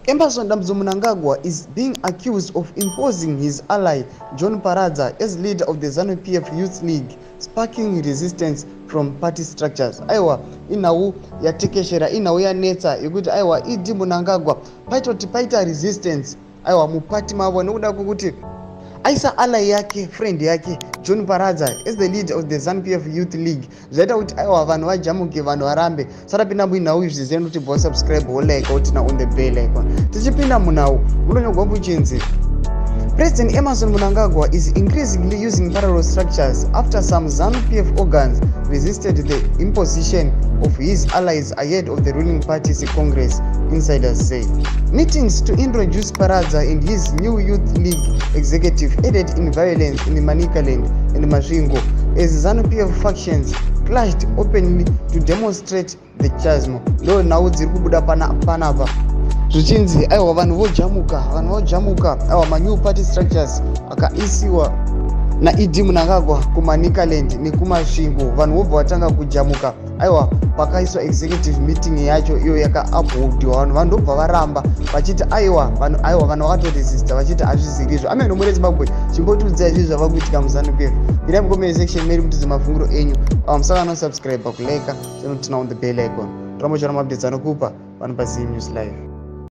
Emmerson Dambudzo Mnangagwa is being accused of imposing his ally John Paradza as leader of the ZANU-PF Youth League, sparking resistance from party structures. Aiwa, inhau yatekeshera, inhau yanetsa yekuti aiwa, ED Mnangagwa paitoti paita resistance aiwa mupati mavo nekuda kwekuti aisa ally yake, friend yake John Paradza as the leader of the ZANU-PF Youth League. Zvaita kuti aiwa vanhu vajamuke, vanhu varambe. Sarapinda muinhau izvi, ziyani kuti bva subscribe, wolike, woturn on the bell icon. Tichipinda munhau, munonyogwa muchinzi President Emmerson Mnangagwa is increasingly using parallel structures after some ZANU-PF organs resisted the imposition of his allies ahead of the ruling party's Congress, insiders say. Meetings to introduce Paradza and his new Youth League executive ended in violence in Manicaland and Masvingo as ZANU-PF factions clashed openly to demonstrate the chasm. Ndo nhau dziri kubuda panapa, zvichinzi aiwa, vanhu vojamuka, vanhu vojamuka. Aiwa, manew party structures akaisiwa naED Mnangagwa kuManicaland nekuMasvingo, vanhu vobva vatanga kujamuka. Aiwa, pakaiswa executive meeting yacho iyo yakaupholdiwa, vanhu vandobva varamba vachiti aiwa, vanhu aiwa, vanhu vakatoresista vachiti hazvizirizvo. Amen. Muri Zimbabwe, chimbotiudzai zvinhu zvava kuitika muZANU-PF. Irai mucomment section meri mutize mafungiro enyu. Musakano subscribe, kulike, turn on the bell icon. Toramba uchana maupdates anokupa vanhu paZim News Live.